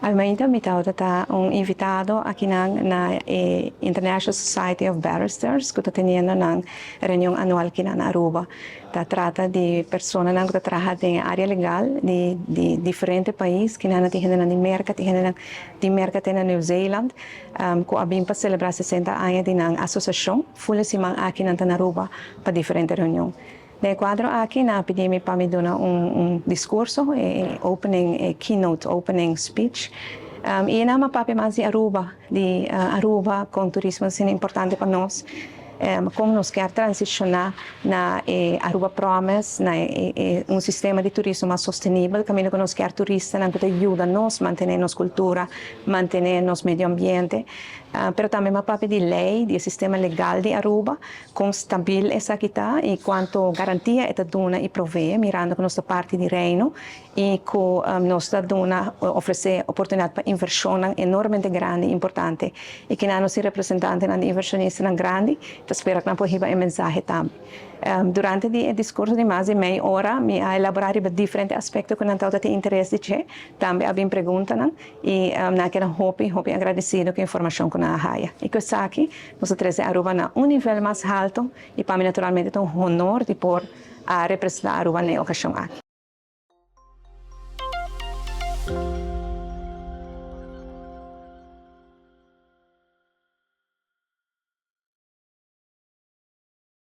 Almeida, mi ta un invitado aki na International Society of Barristers, cu ta teniendo un reunion anual aki na Aruba. Ta trata di personanan cu ta traha den area legal di diferente pais, cu nan tin hende di Merca, tin hende di Merca te na New Zealand, cu a bin pa celebra 60 aña di nan asociacion, full siman aki na Aruba pa diferente reunion. Den e cuadro aki, nan a pidi mi pa mi duna un discurso, opening, keynote opening speech. Y nan a papia mas di Aruba, con turismo ta importante pa nos. Con nos kier transiciona na Aruba Promise, na un sistema di turismo mas sostenibel, caminda cu nos kier turistanan cu yuda nos mantene nos cultura, mantene nos medio ambiente, pero tambe m'a papia di ley, di sistema legal di Aruba, con stabil esaki ta y cuanto garantia e ta duna y provee, mirando cu nos ta parti di Reino y cu nos ta duna ofrece oportunidad pa inversion enormemente grandi y importante y cu nos representantenan di inversionistanan grandi, ta spera cu nan por hiba e mensahe tambe. Durante e discurso di mas di mey ora, mi a elabora diferente aspecto cu nan tin interes di dje, tambe a bin preguntanan y nan a keda hopi, hopi agradecido cu e informacion cu nan a haya. Y cu esaki, nos a trece Aruba na un nivel mas halto y pa mi naturalmente ta un honor di por a representa Aruba na e ocasion aki.